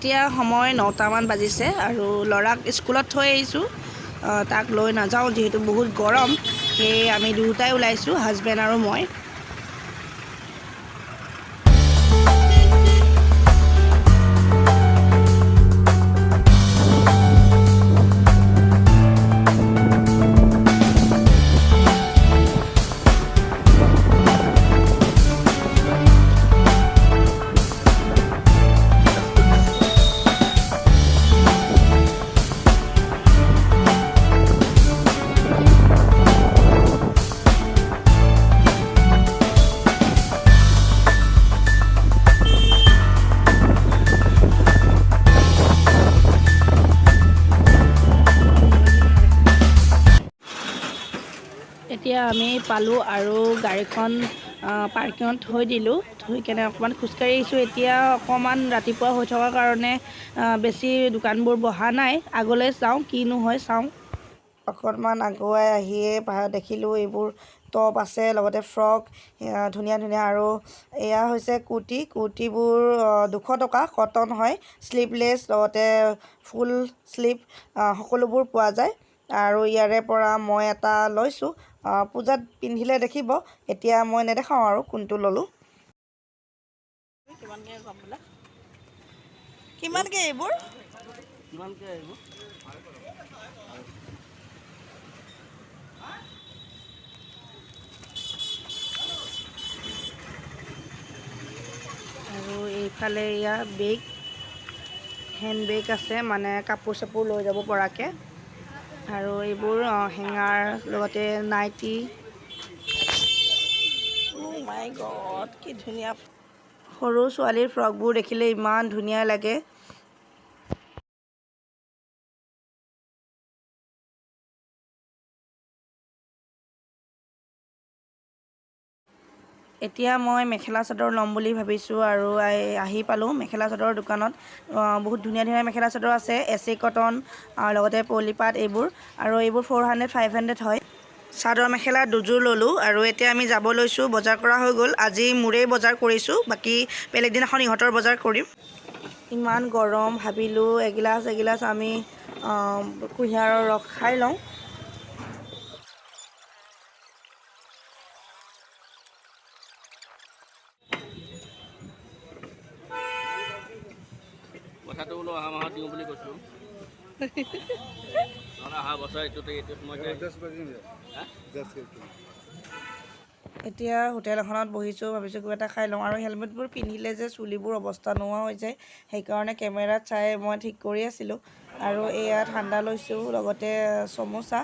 এতিয়া সময় 9টামান বাজিছে আৰু ল'ৰাক স্কুলত থৈ আহিছোঁ। তাক লৈ নাযাওঁ, যিহেতু বহুত গৰম। সেয়ে আমি দুয়োটাই ওলাইছোঁ, হাজবেণ্ড আৰু মই। এতিয়া আমি পালোঁ আৰু গাড়ীখন পাৰ্কিঙত থৈ দিলোঁ। থৈ কেনে অকণমান খোজকাঢ়ি আহিছোঁ। এতিয়া অকণমান ৰাতিপুৱা হৈ থকাৰ কাৰণে বেছি দোকানবোৰ বহা নাই। আগলৈ যাওঁ, কিনো হয় চাওঁ। অকণমান আগুৱাই আহিয়ে দেখিলোঁ এইবোৰ টপ আছে, লগতে ফ্ৰক ধুনীয়া ধুনীয়া। আৰু এয়া হৈছে কুৰ্তি। কুৰ্তিবোৰ 200 টকা, কটন হয়, শ্লিভলেছ লগতে ফুল শ্লিভ সকলোবোৰ পোৱা যায়। আৰু ইয়াৰে পৰা মই এটা লৈছোঁ। পূজাত পিন্ধিলে দেখিব, এতিয়া মই নেদেখাওঁ আৰু কোনটো ল'লোঁ। কিমানকৈ কম বোলে? কিমানকৈ এইবোৰ? কিমানকৈ আহিব? আৰু এইফালে এয়া বেগ, হেণ্ড বেগ আছে, মানে কাপোৰ চাপোৰ লৈ যাব পৰাকৈ। আৰু এইবোৰ হেঙাৰ, লগতে নাইটি। মাই গড, কি ধুনীয়া! সৰু ছোৱালীৰ ফ্ৰকবোৰ দেখিলে ইমান ধুনীয়া লাগে। এতিয়া মই মেখেলা চাদৰ ল'ম বুলি ভাবিছোঁ আৰু আহি পালোঁ মেখেলা চাদৰৰ দোকানত। বহুত ধুনীয়া ধুনীয়া মেখেলা চাদৰ আছে, এ চি কটন আৰু লগতে পলিপাত এইবোৰ। আৰু এইবোৰ 400, 500 হয়। চাদৰ মেখেলা দুযোৰ ল'লোঁ আৰু এতিয়া আমি যাব লৈছোঁ। বজাৰ কৰা হৈ গ'ল। আজি মোৰেই বজাৰ কৰিছোঁ, বাকী বেলেগ দিনাখন ইহঁতৰ বজাৰ কৰিম। ইমান গৰম, ভাবিলোঁ এগিলাচ এগিলাচ আমি কুঁহিয়াৰৰ ৰস খাই লওঁ। পইচাটো বোলো অহা মাহত দিওঁ বুলি কৈছোঁ, নহ'লে অহা বছৰ এইটোতে এইটো সময়তে। হা? এতিয়া হোটেল এখনত বহিছোঁ, ভাবিছোঁ কিবা এটা খাই লওঁ। আৰু হেলমেটবোৰ পিন্ধিলে যে চুলিবোৰ অৱস্থা নোহোৱা হৈ যায়, সেইকাৰণে কেমেৰাত চাই মই ঠিক কৰি আছিলোঁ। আৰু এয়া ঠাণ্ডা লৈছোঁ, লগতে চমোচা,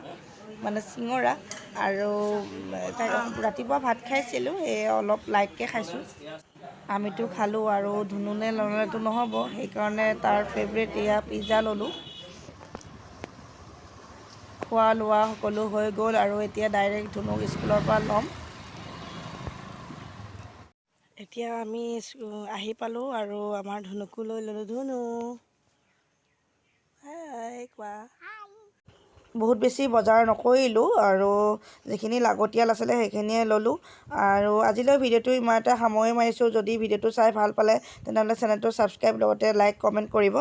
মানে চিঙৰা। আৰু ৰাতিপুৱা ভাত খাইছিলোঁ, সেয়ে অলপ লাইটকৈ খাইছোঁ। আমিতো খালোঁ আৰু ধুনুনে ল'লেতো নহ'ব, সেইকাৰণে তাৰ ফেভৰেট এয়া পিজ্জা ল'লোঁ। খোৱা লোৱা সকলো হৈ গ'ল আৰু এতিয়া ডাইৰেক্ট ধুনুক স্কুলৰ পৰা ল'ম। এতিয়া আমি আহি পালোঁ আৰু আমাৰ ধুনুকো লৈ ল'লোঁ। ধুনু, হাই কোৱা। বহুত বেছি বজাৰ নকৰিলোঁ আৰু যিখিনি লাগতিয়াল আছিলে সেইখিনিয়ে ল'লোঁ। আৰু আজিলৈ ভিডিঅ'টো ইমানতে সামৰণি মাৰিছোঁ। যদি ভিডিঅ'টো চাই ভাল পালে, তেনেহ'লে চেনেলটো ছাবস্ক্ৰাইব, লগতে লাইক, কমেণ্ট কৰিব।